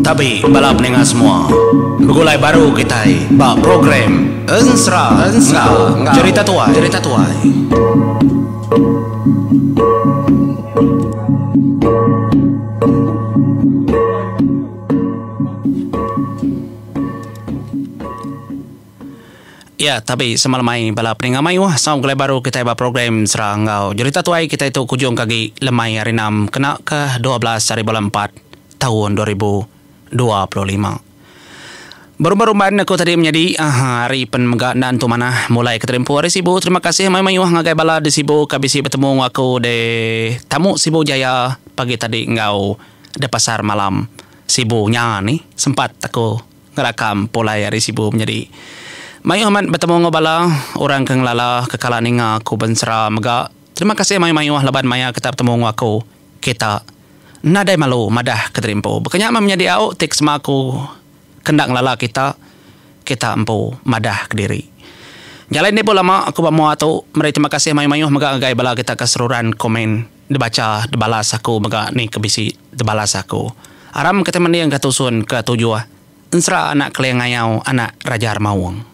Tabi bala peninga semua. Begulai baru kitai ba program Ensera enggau Jerita Tuai. Jerita Tuai. Ya tabi sama lemai bala peninga mayuh sama begulai baru kitai ba program Sera enggau Jerita Tuai kitai tu kujung ke agi lemai hari enam kena ke 12 hari bulan empat taun 2025. Berumban-rumban aku tadi menyadi aaa hari pen mega enda entu manah mulai ke terimpu ari Sibu terima kasih mayuh-mayuh ngagai bala di Sibu ka bisi betemu enggau aku di Tamu Sibu Jaya pagi tadi enggau di pasar malam Sibu nya nih sempat aku Ngerakam pulai ari Sibu menyadi. Mayuh amat betemu enggau bala orang ke ngelala ke kala ninga aku bensera mega. Terima kasih mayuh-mayuh laban maya kita betemu enggau aku kita nadai malu madah ke diri empu. Baka nya meh menyadi au ti sema aku ke enda ngelala kita, kita empu madah kediri. Jalai enda ibuh lama aku ba mua tu meri terima kasih mayuh-mayuh mega ngagai bala kita ke seruran komen dibacha dibalas aku mega ni ke bisi dibalas aku. Aram kitai mendingka tusun ke tujuh ensera anak Keling Ngayau anak Raja Remaung.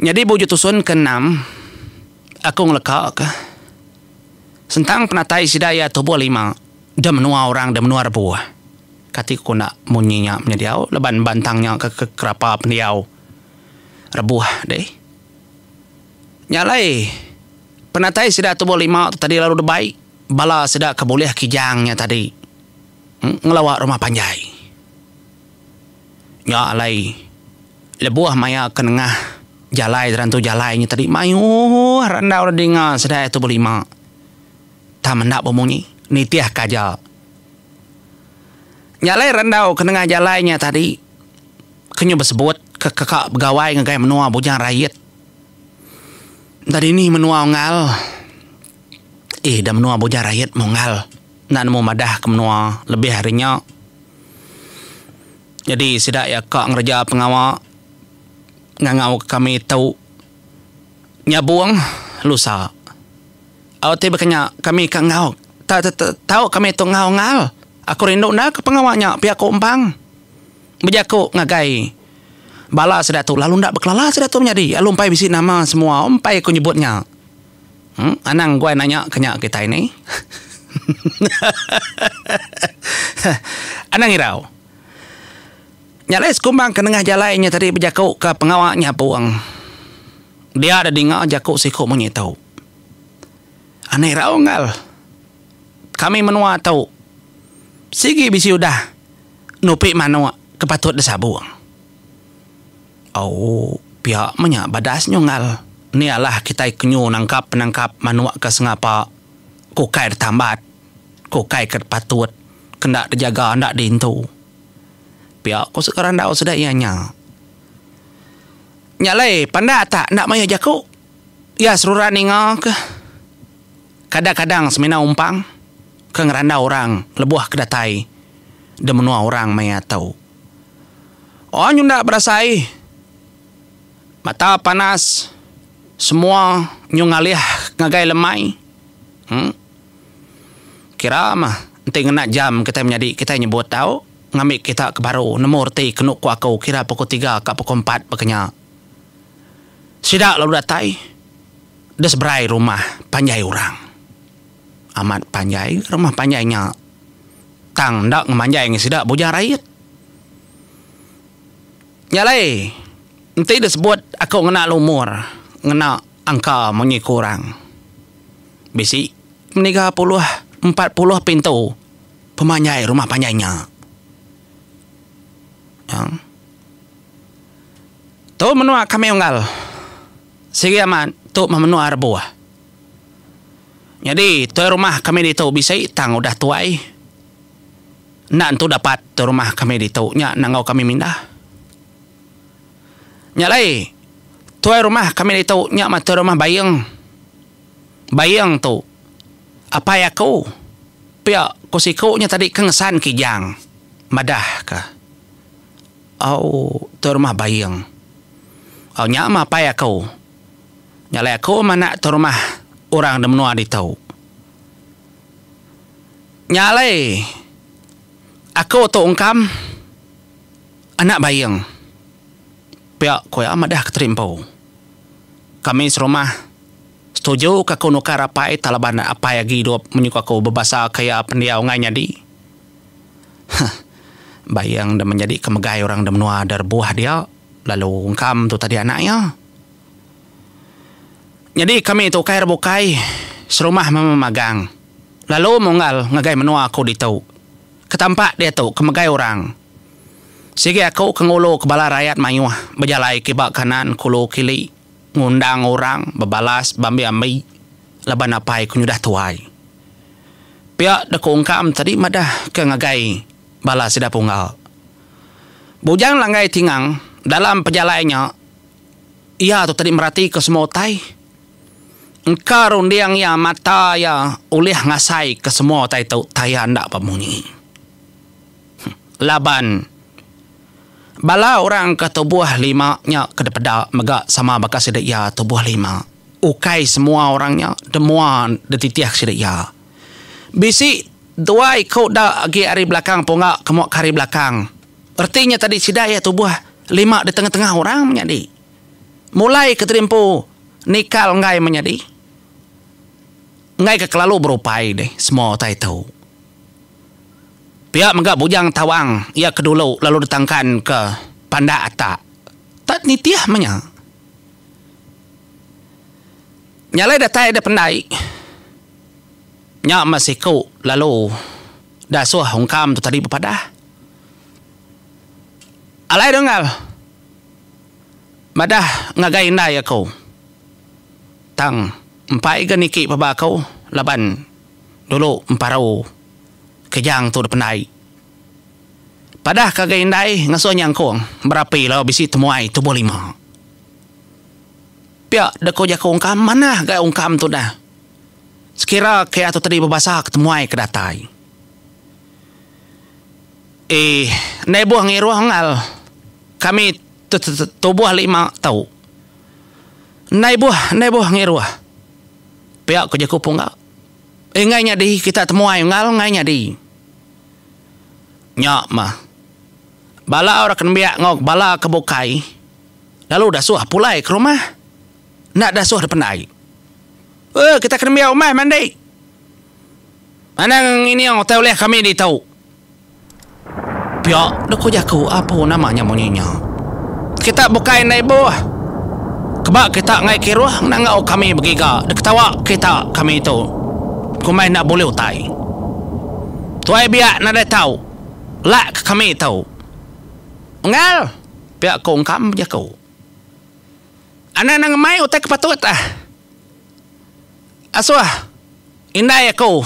Nyadi ba ujung tusun ke enam aku ngeleka ka sentang penatai sida iya tubuh lima da menua orang da menua rebuh. Kati ku enda munyi nya menyediau laban bantang nya ke kerapa pendiau rebuh deh. Nya alai penatai sida tubuh lima tu tadi lalu dibai. Bala sida ke bulih kijang nya tadi ngelawa rumah panjai. Nya alai lebuh maya ke nengah jalai terantu jalai nya tadi mayuh randau da dinga sida tu belima. Tang enda bemunyi nitih ka aja. Nya alai randau ke nengah jalai nya tadi ke nyu besebut ke keka begawai ngagai menua Bujang Rait. Enda dini menua unggal. Eh da menua Bujang Rayat munggal enda nemu madah ke menua lebih ari nya. Nyadi sida iya ka ngereja pengawa ngangau ke kami tu nyabung lusa. Au ti baka nya kami ka enggau ta tau kami tu enggau ngal. Aku rindu enda ke pengawa nya pia ku Empang bejaku ngagai bala sida tu lalu enda bekelala sida tu menyadi lalu empai bisi nama semua empai ku nyebut nya. Anang guai nanya ke nya kitai ni. Anang irau. Nya alai sekumbang ke nengah jalai nya tadi bejaku ke pengawa nyabung. Dia da dinga jaku siku munyi tu. Anang irau enggau kami menua tu sigi bisi udah nupi manuk ke patut disabung. Au pia meh nya badas nyunggal. Ni alah kitai ke nyu nangkap penangkap manuk ke sengapa ke ukai ditambat, ke ukai ke patut, ke enda dijaga enda diintu. Pia ku randau sida iya nya. Nya alai pandak tak enda mayuh jaku. Iya seruran ninga ke kadang-kadang semina umpang ke ngerandau orang lebuh ke datai di menua orang maya tu. Oh nyunda berasai mata panas semua nyu ngalih ngagai lemai uhh kira mah enti ngena jam kitai menyadi kitai nyebut tau ngambi kita ke baru nemu reti kenu ku aku kira pukul tiga ka pukul empat baka nya. Sida lalu datai deh seberai rumah panjai orang. Amat panjai rumah panjai nya. Tang enda ngemanjai ngi sida bujang rait. Nya alai enti disebut aku ngena lumur ngena angka munyi ku orang. Bisi meniga puluh 40 pintu pemanjai rumah panjai nya. Tu menua kami unggal. Sigi amat tu meh menua rebuh. Nyadi tuai rumah kami ditu bisi tang udah tuai. Enda entu dapat tuai rumah kami ditu nya enda enggau kami mindah. Nya alai tuai rumah kami ditu nya mah tuai rumah Baing. Baing tu apai aku pia ku siku nya tadi ke ngesan Kijang madah ka au tuai rumah Baing. Au nya mah apai aku. Nya alai aku meh anak tu rumah orang da menua ditu. Nya alai aku tu ungkam anak Baing. Pia ku iya madah ke Terimpu. Kami serumah setuju ke aku nukar apai tang laban apai agi idup menyuka aku bebasa ke iya pendiau enggai nyadi. Huh. Baing da menyadi ke megai orang da menua da rebuh dia lalu ungkam tu tadi anak iya. Nyadi kami tu ukai rebukai serumah mememagang lalu munggal ngagai menua aku ditu. Ke tampak diatu ke megai orang. Sigi aku ke ngulu ke bala rayat mayuh bejalai kiba kanan kulu kili ngundang orang bebalas beambi-ambi laban apai ku nyudah tuai. Pia deka ungkam tadi madah ke ngagai bala sida punggal. Bujang Langgai Tingang dalam pejalai nya iya tu tadi meratika semua utai. Engka runding iya mata iya ulih ngasaika semua utai tu taya enda bemunyi. Laban bala orang ke tubuh lima nya ke dipeda mega sama baka sida iya tubuh lima. Ukai semua orang nya demua dititih sida iya. Bisi dua iku da agi ari belakang pungga ke mua ke ari belakang. Reti nya tadi sida iya tubuh lima di tengah-tengah orang menyadi. Mulai ke terimpu nikal enggai menyadi. Enggai ke kelalu berupai deh semua utai tu. Pia mega Bujang Tawang iya ke dulu lalu ditangkan ke Pandak Atak. Tak nitih meh nya. Nya alai datai da pendai nya meh siku lalu dasuh ungkam tu tadi bepadah. Alai denggal madah ngagai indai aku tang empai ga niki peba aku laban dulu emparu. Kejang tu dependai. Padah ka agai indai ngasuh nyangkung berapi lalu bisi temuai tubuh lima. Pia deka jaku ungkam manah ga ungkam tu dah. Sekira ke iya tu tadi bebasa ke temuai ke datai. Eeh enda ibuh ngiruh engal kami tubuh lima tu. Enda ibuh enda ibuh ngiruh. Pia ku jaku pungga. Enggai nyadi kita temuai unggal enggai nyadi. Nya mah. Bala orang ke nembiak enggau bala ke bukai lalu dasuh pulai ke rumah. Enda dasuh dependai. Eh kita ke nembiak umai mandi. Anang ngining utai ulih kami ditu. Pia deh ku jaku apu nama nya munyi nya. Kita bukai enda ibuh. Keba kita enggai kiruh ngena enggau kami begiga diketawa kita kami tu. Kumbai enda bulih utai. Tuai biak nadai tau lak ke kami tu. Unggal! Pia ku Ungkam bejaku. Anang enda ngemai utai ke patut ah. Asuh indai aku.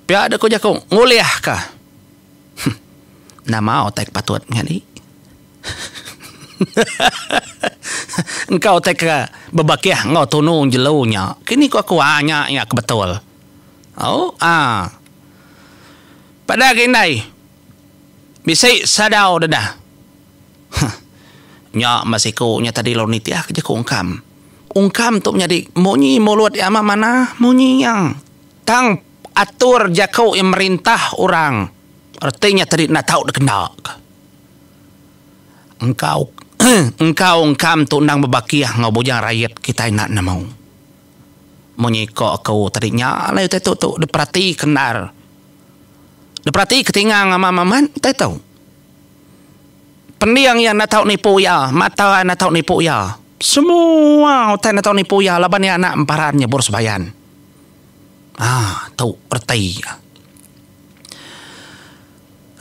Pia deh ku jaku ngulihka. Huh. Nama utai ke patut nyadi. Engka utai ke bebakih enggau tunu jelu nya. Kini ku aku aa nya iya ke betul. Au aa. Padah agi indai. Bisi sadau dedah. Huh. Nya meh siku nya tadi lalu nitih ke jaku ungkam. Ungkam tu menyadi munyi mulut iya amat manah munyi iya. Tang atur jaku iya merintah orang reti nya tadi enda tau dikena ka. Engkau engkau engkam tu endang bebakih enggau Bujang Rait kitai enda nemu. Munyi ko aku tadi nya alai utai tu tu diperatika endar. Diperatika tingang amat amat utai tu. Pending iya enda tau nipu iya, mata iya enda tau nipu iya. Semua utai enda tau nipu iya laban iya anak emparan nyebur sebayan. Haa tu reti iya.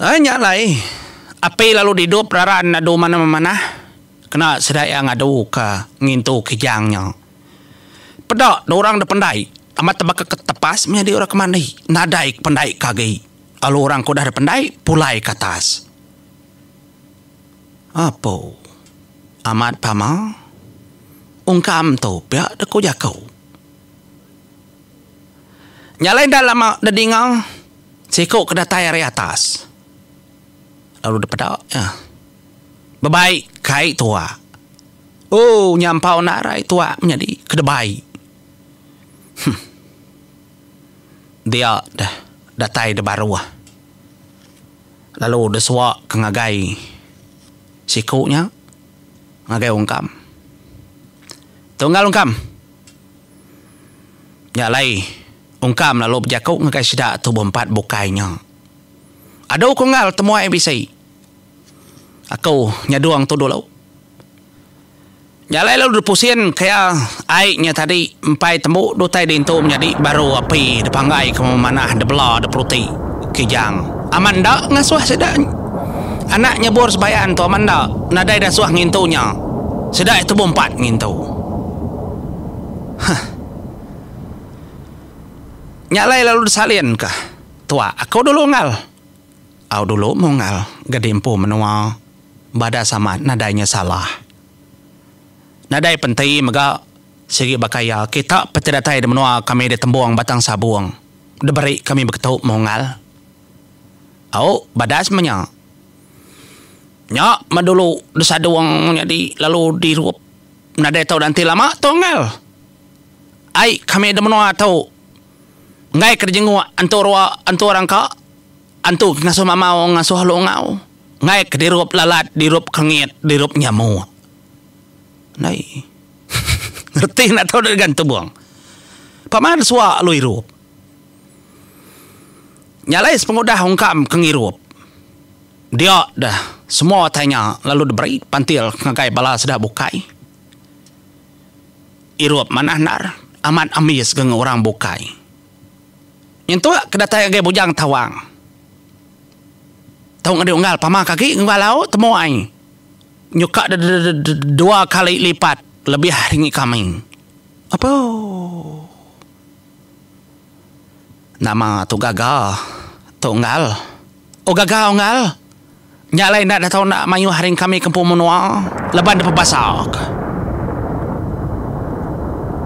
Ai nya alai api lalu didup raran adu manah-manah kena sida iya ngadu ka ngintu kijang nya. Peda da orang da pendai amat tebaka ke tepas menyadi orang ke mandi nadai ke pendai ke agi lalu orang ke udah da pendai pulai ke atas. Apo amat pama ungkam tu pia da ku jaku. Nya alai enda lama dedinga siku ke datai ari atas lalu dipeda iya bebai kai tuak. Ooh nyampau enda arai tuak menyadi ke debai. Huh. Dia deh. datai da baruh lalu desua ke ngagai siku nya ngagai Ungkam. Tunggal Ungkam. Nya alai Ungkam lalu bejaku ngagai sida tubuh empat bukai nya. Adu ku unggal temuai bisi. Aku nyadung tu dulu. Nya alai lalu dipusin ke iya ai nya tadi empai tembu dutai diintu menyadi baru api dipanggai ke memanah dibela diperuti kijang. Amat enda ngasuh sida anak nyebur sebayan tu amat enda nadai dasuh ngintu nya. Sida iya tubuh empat ngintu. Huh. Nya alai lalu disalin ka tuak aku dulu unggal. Au dulu meh unggal ga diempu menua badas amat nadai nya salah. Nadai penti mega sigi baka iya kita peti datai di menua kami di Tembong Batang Sabong diberi kami beketu meh unggal. Au badas meh nya. Nya meh dulu disadung nyadi lalu dirup nadai tau danti lama tu unggal. Ai kami di menua tu enggai ke dijenguk antu rua antu rangka. Antu ke ngasuh mamau ngasuh lungau. Enggai ke dirup lalat dirup kerengit dirup nyamuk. Ndai. Reti enda tau deka entubung. Pama suwa lalu irup. Nya alai sepengudah ungkam ke ngirup dia deh semua utai nya lalu diberi pantil ngagai bala sida bukai. Irup manah endar amat ambis ga enggau orang bukai. Nyentuk ke datai ngagai Bujang Tawang. Tau ngadi unggal pama ke agi ngubah lau temu ai. Nyuka dua kali lipat lebih ari ngi kami. Apo. Nama tu gaga tu unggal. Oh gaga unggal. Nya alai enda tau enda mayuh ari kami ke empu menua laban dipebasa ka.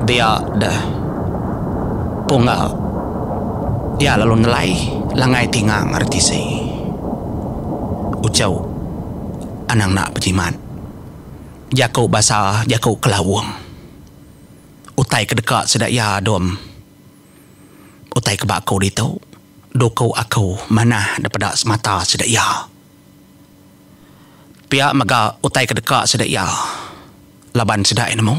Dia deh pungga iya lalu nelai langai tingang ari tisi. Uchu anang enda bejimat jaku basa jaku kelaung utai ke deka sida iya dom. Utai ke ba aku ditu, duku aku manah daripada semata sida iya. Pia mega utai ke deka sida iya laban sida iya nemu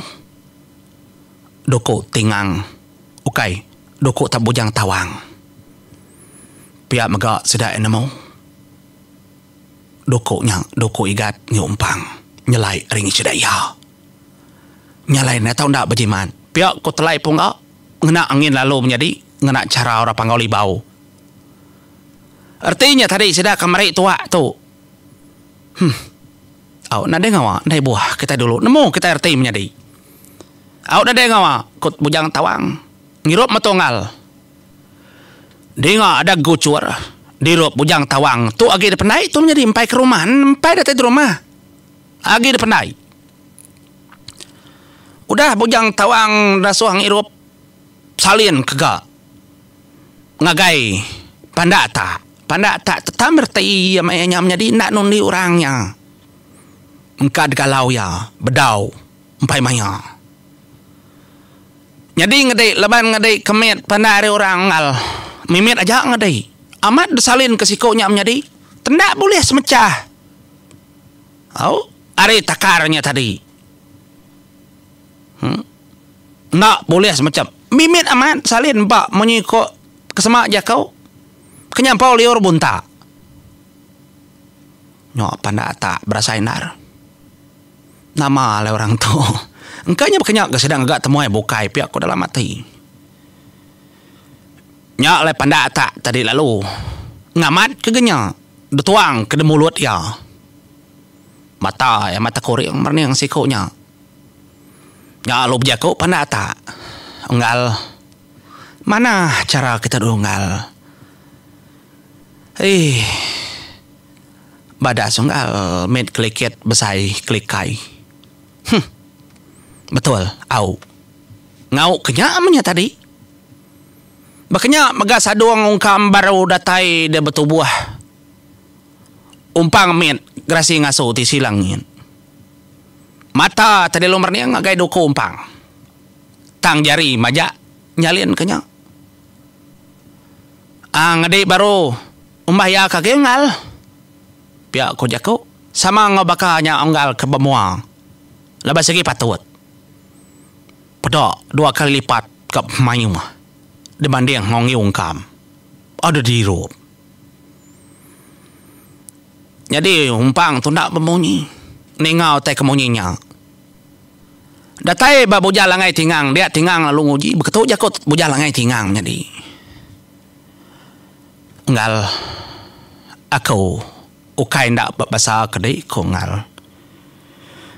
duku tingang ukai duku tau bujang tawang. Pia mega sida iya nemu duku nya duku igat nyumpang nyelai ari sida iya. Nya alai enda tau enda bejimat. Pia ku telai pungga ngena angin lalu menyadi ngena chara orang Panggau Libau. Reti nya tadi sida ke meri tuak tu. Huh. Au nadai ngawa ndai buah kitai dulu nemu kitai reti menyadi. Au nadai ngawa ku Bujang Tawang ngirup metunggal. Dinga ada guchur dirup Bujang Tawang tu agi dipendai tu menyadi empai ke rumah empai datai di rumah agi dipendai. Udah Bujang Tawang dasuh ngirup salin ke ga ngagai Pandak Tak. Pandak Tak tetap reti iya maya nya menyadi enda nundi orang nya. Engka digalau iya bedau empai maya. Nyadi ngedi laban ngedi ke mit pandak ari orang enggau mimit aja ngedi. Amat disalin ke siku nya menyadi tenda bulih semechah. Au ari takar nya tadi. Huh. Enda bulih semacam. Mimit amat salin ba munyi ko kesema jaku. Kenyampau liur buntak. Nya pandak atak berasai endar. Nama alai orang tu. Engka nya baka nya ga sida ngaga temuai bukai pia ko dalam ati. Nya alai pandak atak tadi lalu ngamat ke ga nya. Betuang ke mulut iya. Mata iya mata kuring merening siku nya. Nya lalu bejaku pandak atak. Unggal. Manah chara kita dulu unggal. Eii. Badas unggal mit kelikit besai kelikai. Huh. Betul au. Ngau ke nya meh nya tadi. Baka nya mega sadung ungkam baru datai deh betubuh umpang mit gerasi ngasu tisi langit. Mata tadi lalu merening ngagai duku umpang. Tang jari majak nyalin ke nya. Ang adi baru umbah iya ke agi unggal. Pia ku jaku sama enggau baka nya unggal ke bemua laban sigi patut. Peda dua kali lipat ka mayuh dibanding enggau ngi ungkam. Ada dirup. Nyadi umpang tu enda bemunyi ninga utai ke munyi nya. Datai ba Bujang Langai Tingang dia Tingang lalu nguji beketu jaku Bujang Langai Tingang nyadi. Enggal aku ukai enda bebasa ke di ku enggal.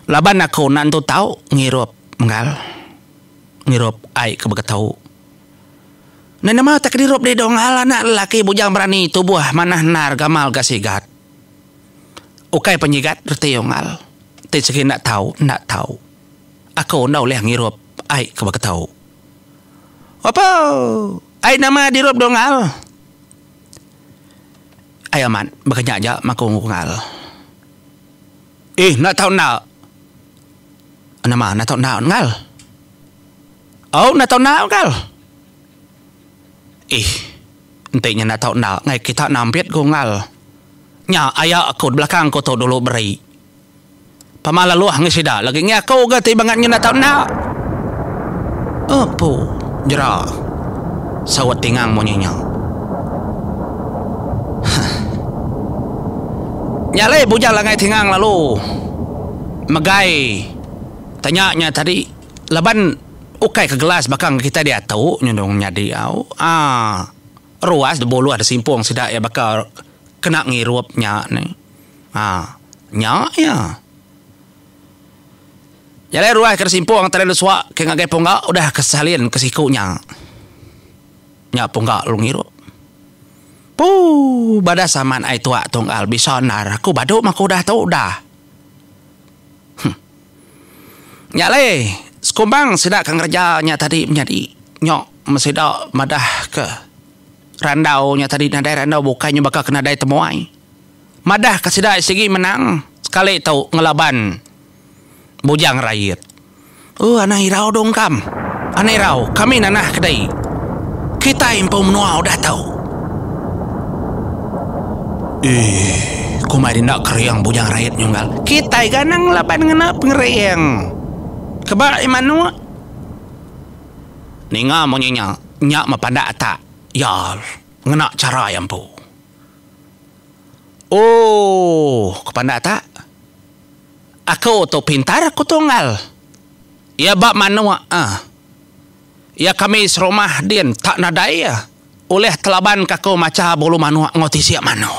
Laban aku enda entu tau ngirup enggal ngirup ai ke beketu. Enda nama utai ke dirup di dong enggal anak lelaki bujang berani tubuh manah endar gamal ga sigat. Ukai penyigat reti unggal ti sigi enda tau enda tau. Aku enda ulih ngirup ai ke baka tau. Opo! Ai nama dirup deh unggal? Ai amat baka nya aja maku unggal. Ih enda tau enda. Nama enda tau enda unggal? Au enda tau enda unggal. Ih enti nya enda tau enda ngai kita nampit ku unggal. Nya aya aku di belakang ku tu dulu beri. Pama laluh ngi sida lagi ngi aku ga ti bangat nyenda tau enda. Epu jera saut tingang munyi nya. Huh. Nya alai Bujang Langai Tingang lalu megai tanya nya tadi laban ukai ke gelas baka ngi kitai diatu nyundung nyadi au aaa ruas debuluh desimpung sida iya baka kena ngirup nya nih. Ha, nya iya. Jalai ruai ke disimpung tadi lalu suak ke ngagai pungga udah ke salin ke siku nya. Nya pungga lalu ngirup. Puu badas amat ai tuak tunggal bisa endar aku badu meh aku udah tu udah. Huh. Nya alai sekumbang sida ke ngereja nya tadi menyadi nya meh sida madah ke randau nya tadi nadai randau bukai nya baka ke nadai temuai. Madah ka sida sigi menang sekali tu ngelaban Bujang Rait. Oh anang irau dong kam. Anang irau kami nanah kedai. Kitai empu menua udah tau. Eeh kumbai enda kering Bujang Rait nyunggal. Kitai ga anang ngelaban ngena pengering. Keba ai manuk. Ninga munyi nya, nya mepandak atak iya ngena chara iya empu. Ooh, ku pandak tak. Aku tu pintar ku tunggal. Iya ba manuk ah. Iya kami serumah din tak nadai iya ulih telaban ka aku macha bulu manuk enggau tisik manuk.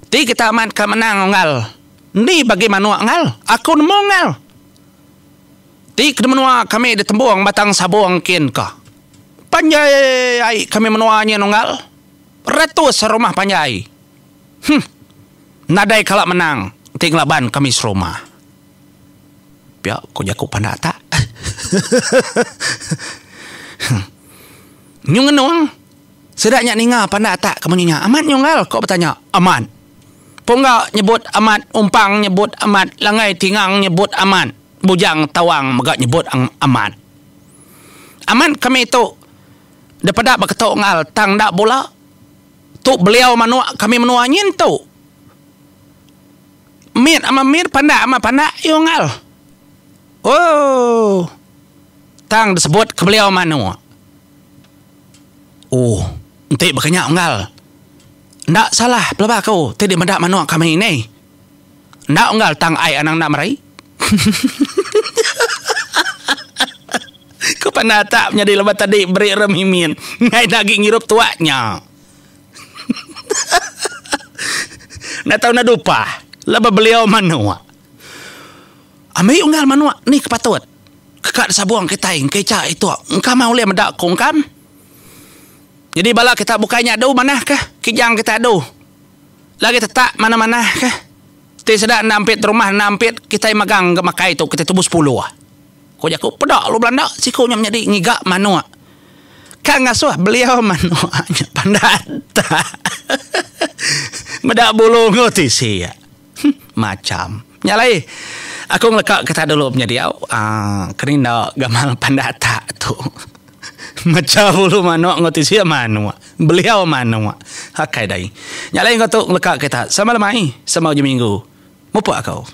Ti kita amat ka menang unggal, endi bagi manuk unggal, aku nemu unggal. Ti ke menua kami ditembung Batang Sabong kin ka. Panjai ai kami menua nyin unggal. Ratus rumah panjai. Huh. Nadai kala menang ti ngelaban kami serumah. Pia ku jaku pandak tak. Nyu ngenung. Sida nya ninga pandak tak ke munyi nya. Amat nyu unggal? Ko betanya. Amat. Pungga nyebut amat, Umpang nyebut amat, Langai Tingang nyebut amat. Bujang Tawang mega nyebut amat. Amat kami tu dipeda beketu enggau tang enda bula. Tu beliau manuk kami menua nyin tu. Mit amat mit pandak amat pandak iya enggau. Ooh. Tang disebut ke beliau manuk. Ooh enti baka nya unggal. Enda salah pelaba aku ti dimeda manuk kami ni. Enda unggal tang ai anang enda meri. Ku panda tak menyadi lebuh tadi beri rem imin enggai enda agi ngirup tuak nya. Enda tau enda dupah lebuh beliau manuk. Ambi unggal manuk ni ke patut ke ka disabung kitai engka icha ituk engka mah ulih meda ku engkam. Nyadi bala kita bukai nya adu manah kah kijang kita adu. Lagi tetak manah-manah kah. Ti sida enda ampit rumah enda ampit kitai magang ga makai tu kitai tubuh sepuluh. Ku jaku peda lu belanda siku nya menyadi ngiga manuk. Ka ngasuh beliau manuk nya pandak atak. Meda bulu enggau tisik. Huh macham. Nya alai aku ngeleka kita dulu menyadi au aaa keni enda gamal pandak atak tu. Macha bulu manuk enggau tisik manuk. Beliau manuk. Akai dai. Nya alai enggau tu ngeleka kita. Sama lemai, sama ujung minggu. Mupuk aku.